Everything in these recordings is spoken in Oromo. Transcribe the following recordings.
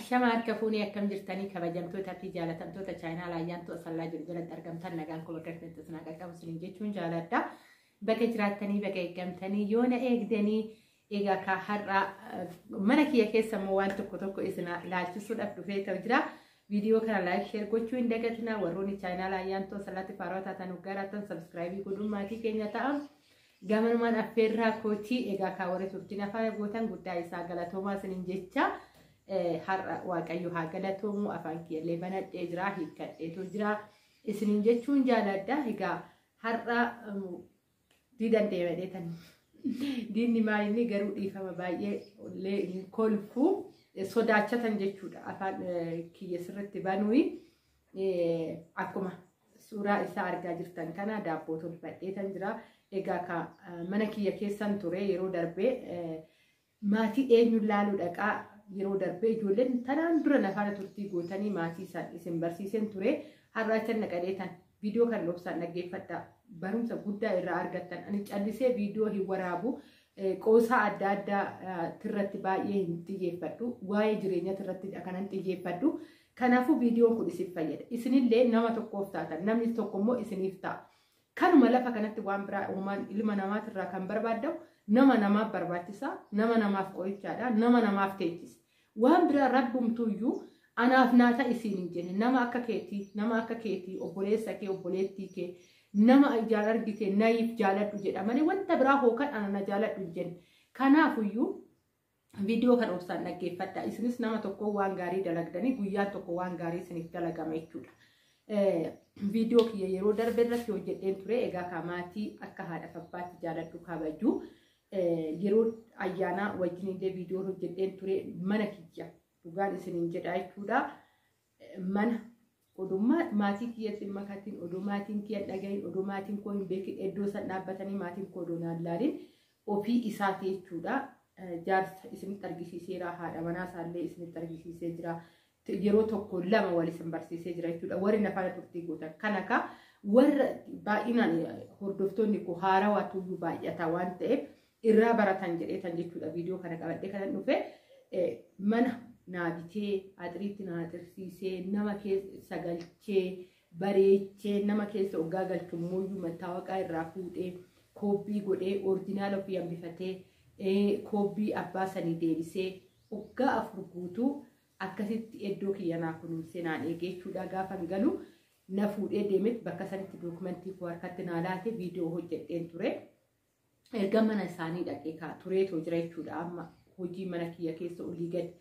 Ashama harka fuunee akkam jirtanii kabajamtoota fi jaalatamtoota chaayinaa laayyaantu asallaa jiru jalatti argamtan nagaan koo bakka jirtanitti isin haa qaqqabu isiniin jechuun jaaladha. Bakka jiraattanii bakka eeggamtanii yoona eegdanii egaa ka har'a mana kiyya keessa immoo waan tokko tokko isin ilaalchisuudhaaf dhufee ta'u jira. Viidiyoo kana laayik sheer gochuu hin dagatinaa. Warroonni chaayinaa laayyaantu asallaatti faaraa taatan hoggaaraatan sabskraayibii godhuun maatii keenya ta'a. Gamanumaan affeerraa kootii egaa kaa warri turtiin afaan gootan guddaa isaa galatoomaa isiniin jecha. Har'a Waaqayyo haa galatoomu, afaan kiyyallee banadhee jira, hiikkadheetu jira isiniin jechuun jaaladha. Egaa har'a diidan deemadheetan diinni maalinni garuu dhiifama baay'ee illee hin kolfu sodaachatan jechuudha afaan kiyya sirriitti banuyi. Akkuma suuraa isaa argaa jirtan kana daabboo tolfadheetan jira. Egaa ka mana kiyya keessan ture yeroo darbee maatii eenyuun laaluu dhaqaa yeroo darbee ijoolleen tanaan dura nafaana turtii gootanii maatii isaan isin barsiiseen ture. Har'a achan naqadeetan viidiyoo kan dhoksaan dhaggeeffadha, barumsa guddaa irraa argattan. Ani callisee viidiyoo hin waraabu, qoosaa adda addaa tirratti baay'ee hin xiyyeeffadhu, waa'ee jireenya tirratti kanan xiyyeeffadhu. Kanaafuu viidiyoon kun isin fayyada, isinillee nama tokkoof taatan, namni tokko immoo isiniif ta'a. Kanuma lafa kanatti waan biraa uumaan ilma namaatirraa kan barbaadamu nama namaaf barbaachisa, nama namaaf qorichaadha, nama namaaf teechisa. Waan biraa rabbumtuyyuu anaaf naata isiin hin jenne. Nama akka keetii, nama akka keetii, obboleessa kee, obboleettii kee, nama ijaan argite nayiif jaaladhu jedha malee wanta biraa hookan ana na jaaladhu hin jenne. Kanaafuyyuu viidiyoo kan obsaan dhaggeeffadha. Isinis nama tokko waan gaarii dalagdanii guyyaan tokko waan gaarii isiniif dalagama jechuudha. Viidiyoo kiyya yeroo darbe irratti hojjedheen ture. Egaa ka maatii akka haadha abbaatti jaaladhu kabaju yeroo ayyaanaa wajjin illee viidiyoo hojjedheen ture. Mana kiyya dhugaan isiniin jedha jechuudha. Mana odummaa maatii kiyyatti hin makatin, oduu maatiin kiyya hin dhagahin, oduu maatiin koo hin beekin, iddoo san dhaabbatanii maatiin koo odoo naan laalin ofii isaati jechuudha. Jaarsa isinitti argisiiseera, haadha manaa isaallee isinitti argisiisee jira. Yeroo tokko lama wal isin barsiisee jira jechuudha. Warri nafaana turtii gootan kana ka warra baay'inaan hordoftoonni koo haarawaa tuyyuu baay'ata waan ta'eef irraa baratan jedheetan jechuudha. Viidiyoo kana qabadhee kanan dhufe mana naa bitee, axiriitti naa axirsiisee, nama keessa galchee bareechee, nama keessa oggaa galchu immoo mattaawaqaa irraa fuudhee koobbii godhee orijinaala ofii hambifatee koobbii abbaa sanii deebisee oggaa 4 guutuu akkasitti iddoo kiyya naa kunuunsee naan eegee jechuudha. Gaafan galu na fuudhee deemet bakka sanitti dookumentii koo harkatti naa laate, viidiyoo hojjedheen ture. Erga mana isaanii dhaqee kaa tureetoo jira jechuudha. Amma hojii mana kiyya keessa olii gadi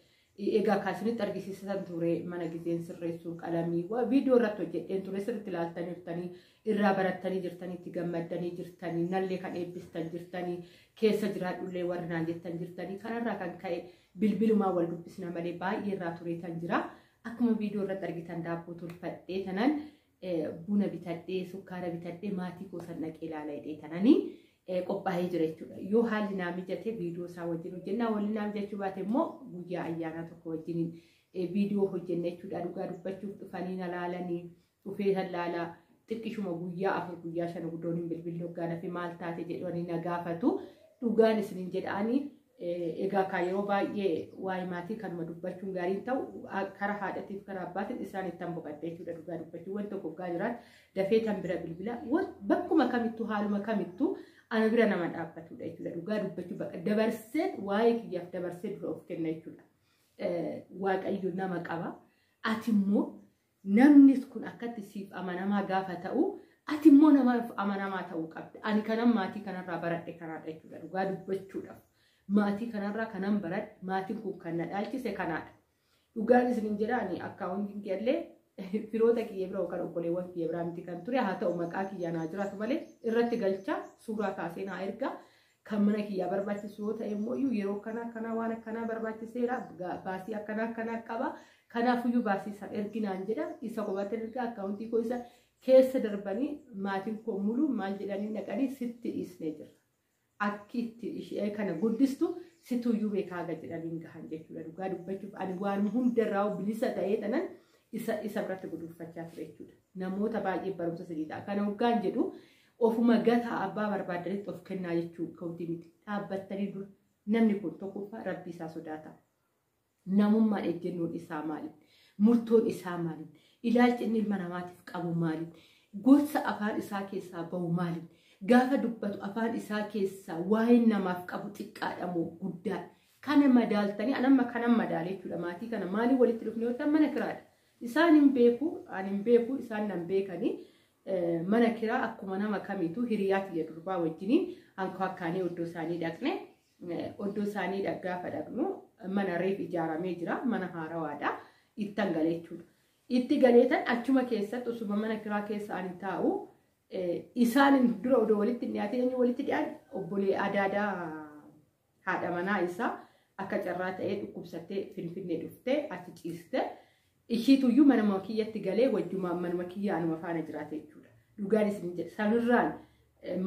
egaa kaasinitti argisiisan ture, mana gizeen sirreessuu qalamii viidiyoo irratti hojjedheen ture. Sirriitti ilaaltanii jirtanii, irraa barattanii jirtanii, itti gammaddanii jirtanii, nallee kan eebbistan jirtanii, keessa jiraadhullee warri naan jettan jirtanii. Kanarraa kan ka'e bilbilumaa wal dubbisna malee baay'ee irraa tureetan jira. Akkuma viidiyoo irratti argitan daabboo tolfadhee tanan buna bitadhee sukkaara bitadhee maatii koo san dhaqee ilaala jedhee tananii qophaa'ee jira jechuudha. Yoo haalli naa mijate viidiyoo isaa wajjin hojjennaa, walli naa mijachuu baate immoo guyyaa ayyaanaa tokko wajjin viidiyoo hojjenna jechuudha. Dhugaa dubbachuuf dhufanii na laalanii dhufee san laalaa xiqqishuma guyyaa 4 guyyaa 5 guddoon hin bilbilli hoggaana fi maal taate jedhanii na gaafatu. Dhugaan isiniin jedhanii egaa kaa yeroo baay'ee waa'ee maatii kanuma dubbachuun gaariin ta'u karaa haadhatiif karaa abbaatiin isaan ittiin boqadde jechuudha. Dhugaa dubbachuu wanti tokko hoggaa jiraatu dafee tan bira bilbila, bakkuma kamittuu haaluma kamittuu ana bira nama dhaabbatudha jechuudha. Dhugaa dubbachuu bakka dabarsee waa'ee kiyyaaf dabarsee dura of kenna jechuudha. Waaqayyo nama qaba. Ati immoo namni kun akkatti siif amanamaa gaafa ta'u ati immoo namaaf amanamaa ta'uu qabda. Ani kanan maatii kanarraa baradhe kanaadha jechuudha. Dhugaa dubbachuudhaaf. Maatii kanarraa kanan baradhe, maatiin kun kan na dhaalchise kanaadha. Dhugaan isiniin jedha, ani akkaawuntiin kiyyallee firoota kiyya bira yookaan obboleewwan kiyya biraa miti kan ture. Haa ta'u maqaa kiyya naa jiraatu malee irratti galcha, suuraa kaasee naa erga. Kan mana kiyyaa barbaachisu yoo ta'e immoo yeroo akkanaa akkanaa waan akkanaa barbaachiseera, baasii akkanaa akkanaa qaba. Kanaafuyyuu baasii isa erginaan jedha, isa kophaatti erga akkaawuntii koo isa keessa darbanii maatiin koo mulu maal jedhanii dhaqanii sitti dhiisnee jirra. Akki itti ishee kana guddistu situyyuu beekaa haga jedhaniin gahan jechuudha. Dhugaa dubbachuuf ani waan hundarraa bilisa ta'ee tanan isa biratti guduunfachaa ture jechuudha. Namoota baay'ee barumsa sadii ta'a. Kana hoggaan jedhu ofuma gataa abbaa barbaadanitti of kennaa jechuu ka'uuti miti. Dhaabbattanii dura namni kun tokkoffaa rabbii isaa sodaata. Namummaan ejjennoon isaa maali? Murtoon isaa maali? Ilaalchi inni ilma namaatiif qabu maali? Gorsa afaan isaa keessaa bahu maali? Gaafa dubbatu afaan isaa keessaa waa'ee namaaf qabu xiqqaadha moo guddaadha? Kana madaaltanii anamma kanan madaale jechuudha. Maatii kana maaliin walitti dhufne yoo ta'an mana kiraadha. Isaan hin beeku, ani hin beeku, isaan nan beekanii mana kiraa akkuma nama kamiitu hiriyaa tiyya durbaa wajjiniin hanko akkaanee oddoo isaanii dhaqne. Oddoo isaanii gaafa dhaqnu mana reef ijaaramee jira, mana haarawaadha. Ittan galee jechuudha. Itti galeetan achuma keessatti osuma mana kiraa keessa ani taa'u isaan dura odoo walitti dhiyaatee eenyu walitti dhiyaan obbolee adaadaa haadha manaa isaa akka carraa ta'ee dhukkubsattee Finfinnee dhuftee achi ciiste. Ishiituyyuu manuma kiyyatti galee wajjumaan manuma kiyya anuma faana jiraate jechuudha. Dhugaan isin jedha. Sanirraan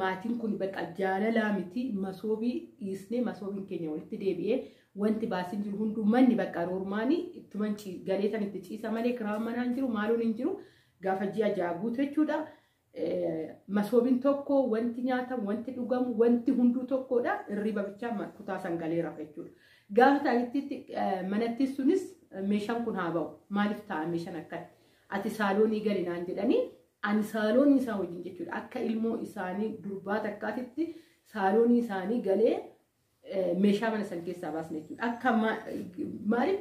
maatiin kun bakka jaalalaa miti masoobii dhiisnee masoobiin keenya walitti deebi'ee wanti baasiin jiru hunduu manni bakka roormaanii ittuman galee san itti ciisa malee kiraan manaa hin jiru, maaluun hin jiru, gaafa ji'a 6 guutu jechuudha. Masoobiin tokko, wanti nyaatamu, wanti dhugamu, wanti hunduu tokkodha. Hirriba bichaa kutaa san galee rafa jechuudha. Gaafa ta'anitti manatti sunis meeshaan kun haa ba'u. Maaliif ta'a meeshaan akkatti? Ati saaloonii gali naan jedhanii ani saaloonii isaa wajjin jechuudha. Akka ilmoo isaanii durbaa takkaatitti saaloonii isaanii galee meeshaa mana san keessaa baasne jechuudha. Akka maaliif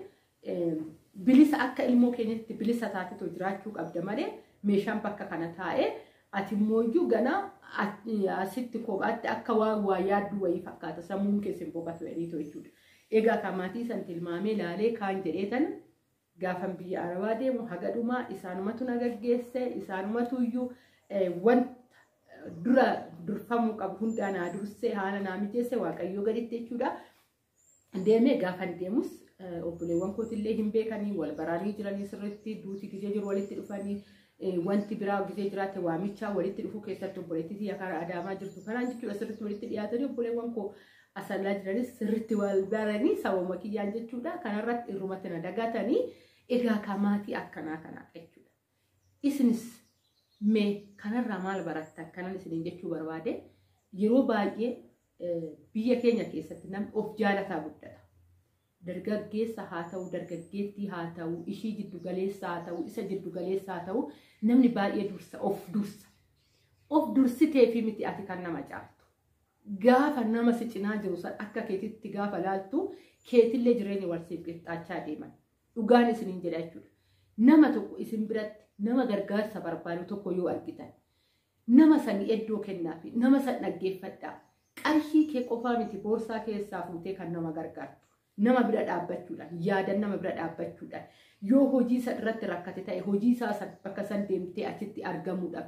bilisa akka ilmoo keenyatti bilisa taatetu jiraachuu qabda malee meeshaan bakka kana taa'ee ati immoo ganaa asitti kophaatti akka waan waa yaadduu wayii fakkaata, sammuun keessa hin boqotu jedhaniitu jechuudha. Egaa kan maatii san tilmaamee laalee kaan jedheetan gaafan biyya Arabaa deemu haga dhumaa isaanumatu na gaggeesse, isaanumatu iyyuu wanta dura durfamuu qabu hundaa naa dursee haala naa mijeesse, Waaqayyoo gaditti jechuudha. Deemee gaafan deemus obboleewwan kootillee hin beekanii, wal baraanii jiranii sirriitti, duuti gizee jiru walitti dhufanii, wanti biraa gizee jiraate waamichaa walitti dhufuu keessatti obboleettii tiyya karaa Adaamaa jirtu kanaan jechuudha sirriitti walitti dhiyaatanii, obboleewwan koo Asallaa jiranis sirriitti wal baranii sababa kiyyaan jechuudha. Kanarratti irrumatti na dagatanii. Egaa ka maatii akkanaa kanaa jechuudha. Isinis mee kanarraa maal barattan kanan isiniin jechuu barbaade, yeroo baay'ee biyya keenya keessatti namni of jaalataa guddata. Dargaggeessa haa ta'u, dargaggeettii haa ta'u, ishii jiddu galeessa haa ta'u, isa jiddu galeessa haa ta'u, namni baay'ee dursa of dursa. Of dursitee fi miti ati kan nama caaltu. Gaafa nama si cinaa jiru san akka keetitti gaafa laaltu keetillee jireenya wal siif qixxaachaa deeman. Dhugaan isiniin jedha jechuudha. Nama tokko isin biratti nama gargaarsa barbaadu tokko yoo argitan nama sanii iddoo kennaafi, nama san dhaggeeffadhaa. Qarshii kee qofaa miti boorsaa keessaa fuutee kan nama gargaartu. Nama bira dhaabbachuudhaan, yaadan nama bira dhaabbachuudhaan, yoo hojii isa irratti rakkate ta'e hojii isaa san bakka san deemtee achitti argamuudhaaf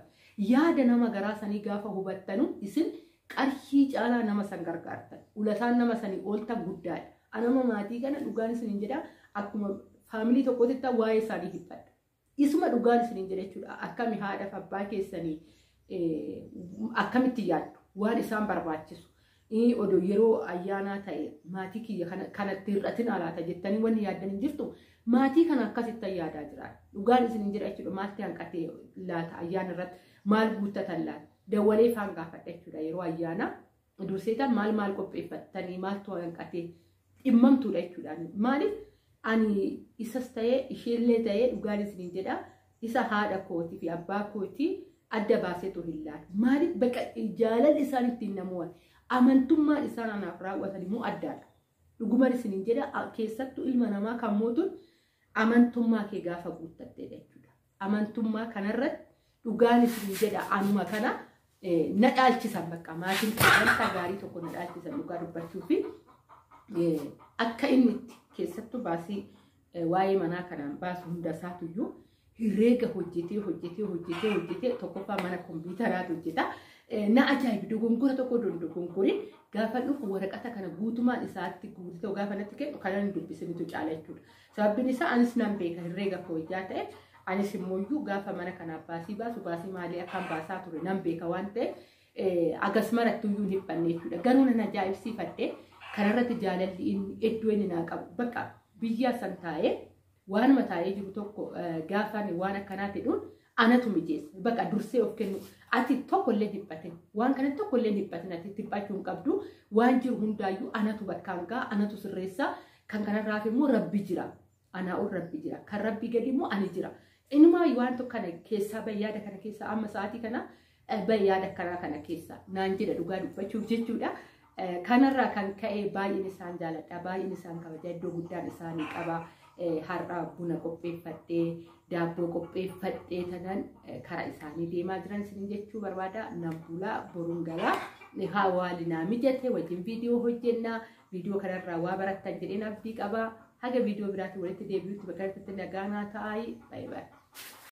yaada nama garaa sanii gaafa hubattanu isin qarshii caalaa nama san gargaartan. Ulataan nama sanii ooltan guddaadha. Anama maatii kana dhugaan isiniin jedha, akkuma faamilii tokkotti waa'ee isaanii hibbadha. Isuma dhugaan isiniin jedha jechuudha. Akkami haadhaaf abbaa keessanii akkamitti yaaddu, waan isaan barbaachisu. Odoo yeroo ayyaanaa ta'e maatii kiyya kanatti hir'atina laata jettanii wanni yaaddan hin jirtu. Maatii kana akkasitti yaadaa jira. Dhugaan isiniin jedha jechuudha. Maalti hanqatee laata, ayyaana irratti maal guuttatan laata? Dawwalee faan gaafadha jechuudha yeroo ayyaanaa. Durseetaan maal maal qopheeffattanii, maaltu hanqatee dhimmamtuudha jechuudha. Maaliif ani isas ta'ee isheellee ta'ee dhugaan isiniin jedha, isa haadha kootii fi abbaa kootii adda baaseetu hin laalu. Maaliif bakka jaalalli isaan ittiin namoota amantummaan isaan anaaf raawwatan immoo addaadha. Dhuguman isiniin jedha, keessattuu ilma namaa kan mootuun amantummaa kee gaafa guuttatteedha jechuudha. Amantummaa kanarratti dhugaan isiniin jedha, anuma kana na dhaalchisan, bakka maatiin wanta gaarii tokko na dhaalchisan dhugaa dubbachuu fi akka inni itti keessattuu baasii waa'ee manaa kanaan baasu hunda isaatuyyuu herreega hojjetee hojjetee hojjetee hojjetee, tokkoffaa mana kompiitaraatu hojjeta. Na ajaa'iba, dogongora tokko dogongoriin gaafa dhufu waraqata kana guutumaan isaatti guutee gaafa natti kennu kanan hin dubbisinitu caala jechuudha. Sababbiin isaa anis nan beeka herreega fooyya'aa ta'e, anis immoo gaafa mana kanaaf baasii baasu baasii maalii akkaan baasaa ture nan beeka waan ta'eef agas maratti iyyuu hin dhiphanne jechuudha. Garuu nan ajaa'ibsiifadhe kanarratti jaalalli inni iddoo inni naa qabu, bakka biyya san taa'ee waanuma taa'ee jiru tokko gaafa waan akkanaa jedhuun anatu mijeessa. Bakka dursee of kennu, ati tokkollee dhiphatin, waan kana tokkollee dhiphatin, ati dhiphachuu hin qabdu, waan jiru hundaayyuu anatu bakkaan ga'a, anatu sirreessa. Kan kanarraaf immoo Rabbi jira. Anaa ol Rabbi jira. Kan Rabbi gadi immoo ani jira. Inumaa waan tokko kana keessaa bayyaada kana keessaa amma sa'aatii kana bayyaada karaa kana keessaa naan jedha dhugaa dubbachuuf jechuudha. Kanarraa kan ka'e baay'een isaan jaaladha. Baay'een isaan kabaja. Iddoo guddaan isaanii qaba. Har'a buna qopheeffadhee, daabboo qopheeffadhee tanan karaa isaanii deemaa jiran isin jechuu barbaada. Nan bulaa, boruun galaa. Hawaalinaa mijate wajjin viidiyoo hojjennaa. Viidiyoo kanarraa waa barattan jedheen abdii qaba. Haga viidiyoo biraatiin walitti deebi'utti bakka irratti nagaa naa ta'aa. Baay'ee baay'ee.